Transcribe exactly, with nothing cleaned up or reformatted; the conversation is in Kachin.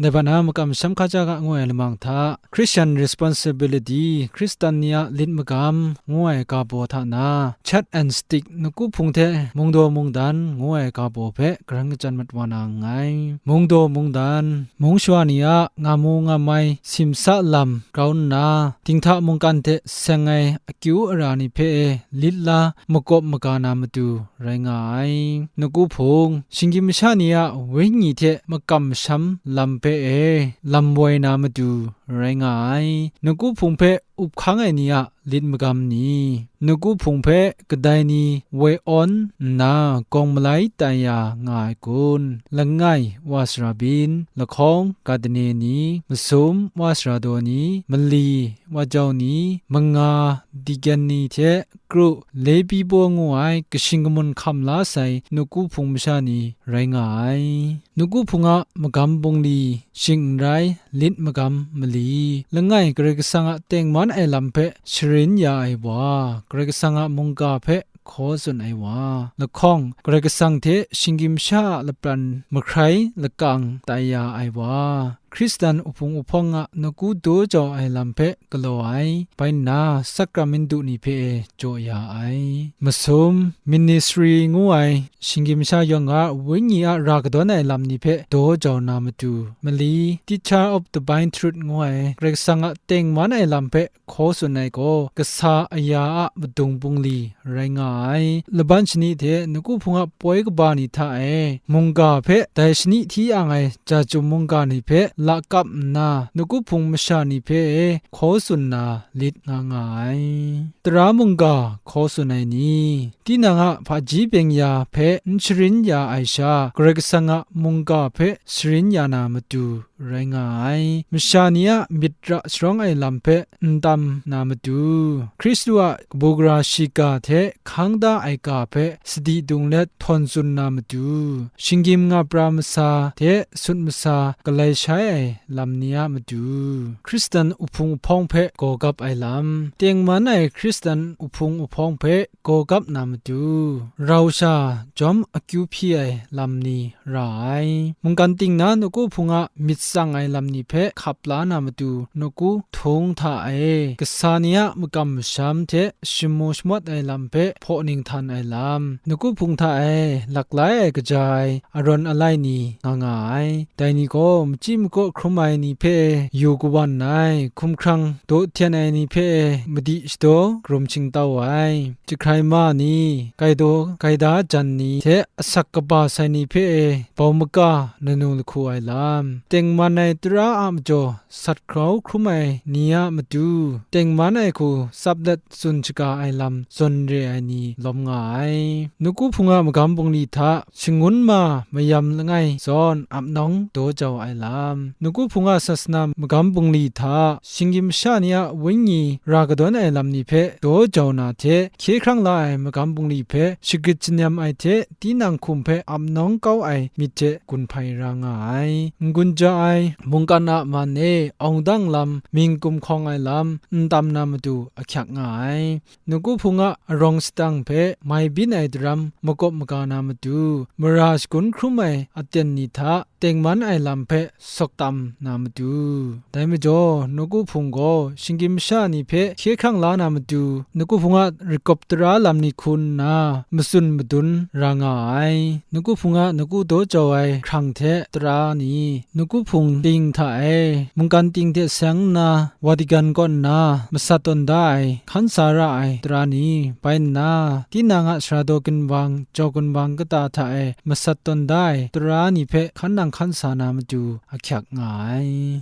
Dai hpang na makam masham hkaja ga ngu ai lamang hta, Christian Responsibility, Hkristan ni a lit magam ngu ai ga baw hta na, Chat and Stick, Nawku Hpung hte Mungdaw Mungdan ngu ai ga baw hpe karan kachyan mat wa na nngai. Mungdaw Mungdan, mung shawa ni a ngamu ngamai simsa lam grau nna, dinghta mungkan hte seng ai akyu ara ni hpe e lit la makawp maga na matu rai nga ai. Nawku Hpung, shinggyim masha ni a wenyi hte makam masham lam hpe e lam woi na matu rai nga ai. Nawku Hpung hpe up hkang ai ni a lit magam ni, Nawku Hpung hpe kadai ni woi awn nna gawng malai tai ya nga ai kun? Langai, wa sara byin, lahkawng, ga dane ni, masum, wa sara daw ni, mali, wa jau ni, manga, dikyan ni hte kru, Lebi baw ngu ai kashing kamun hkam la sai Nawku Hpung masha ni rai nga ai. Nawku Hpung a magam bungli, shing n rai, lit magam mali, langai, Karai Kasang a tengman ai lam hpe sharin ya ai wa, Karai Kasang a mungga hpe hkaw tsun ai wa, lahkawng, Karai Kasang hte shinggyim masha a lapran mahkrai lakang tai ya ai wa, Hkristan uhpung uhpawng a nawku daw jau ai lam hpe galaw ai, bai nna sakramintu ni hpe e jaw ya ai. Masum, ministry ngu ai, shinggyim masha yawng a wenyi a ra kadawn ai lam ni hpe daw jau na matu, mali, Teacher of Divine Truth ngu ai, Karai Kasang a tengman ai lam hpe hkaw tsun ai gaw, kasa aya a madung bungli rai nga ai. Laban shani hte Nawku Hpung a poi kaba ni hta e, mungga hpe dai shani hti ang ai Jacum mungga ni hpe lakap nna, Nawku Hpung masha ni hpe e hkaw tsun na lit nga nga ai. Tara mungga hkaw tsun ai ni, tinang a hpaji byeng-ya hpe n sharin ya ai sha, Karai Kasang a mungga hpe sharin ya na matu rai nga ai. Masha ni a myit ra sharawng ai lam hpe n tam na matu, Hkristu a kabu gara shiga hte hkang da ai ga hpe sadi dung let htawn tsun na matu, shinggyim nga pra masa hte sut masa galai shai ai lam ni a matu, Hkristan uhpung uhpawng hpe gaw gap ai lam, tengman ai Hkristan uhpung uhpawng hpe gaw gap na matu, rau sha jawm akyu hpyi ai lam ni ra ai. Mungkan ting na Nawku Hpung a myit tsang ai lam ni hpe hkap la na matu, Nawku Hpung hta e, kasa ni a makam masham hte shamu shamawt ai lam hpe hpaw ninghtan ai lam, Nawku Hpung hta e laklai ai kaja ai arawn alai ni nga nga ai. Dai ni gaw machyi makaw hkrum ai ni hpe yu kawan ai, hkumhkrang daw hten ai ni hpe madi shadaw karum shingtau ai, jahkrai ma ni, gaidaw gaida jan ni hte asak kaba sai ni hpe bau maka nanu lahku ai lam, tengman ai tara a majaw sat grau hkrum ai ni a matu, tengman ai hku tsap let tsun shaga ai lam zawn re ai ni lawm nga ai. Nawku Hpung a magam bungli hta shangun ma mayam langai zawn ap nawng daw jau ai lam, Nawku Hpung a sasana magam bungli hta shinggyim masha ni a wenyi ra kadawn ai lam ni hpe daw jau na hte, hkye hkrang la ai magam bungli hpe shagrit shanem ai hte, tinang hkum hpe ap nawng kau ai myit hte gun hpai ra nga ai. N-gun ja ai mungkan a man e awng dang lam, mying kumhkawng ai lam n tam na matu ahkyak nga ai. Nawku Hpung a arawng sadang hpe mai byin ai daram makawp maga na matu, mara shagun hkrum ai aten ni hta tengman ai lam hpe sawk tam na matu. Dai majaw, Nawku Hpung gaw shinggyim masha ni hpe hkye hkrang la na matu, Nawku Hpung a rakawp tara lam ni hku nna matsun madun ra nga ai. Nawku Hpung a nawku daw jau ai hkrang hte tara ni, Nawku Hpung ting hta e mungkan ting hte seng nna, Vatican kaw nna masat tawn da ai, hkan sa ra ai tara ni, bai nna, tinang a sara daw ginwang, jau ginwang kata hta e masat tawn da ai tara ni hpe hkan nang hkan sa na matu ahkyak nga ai.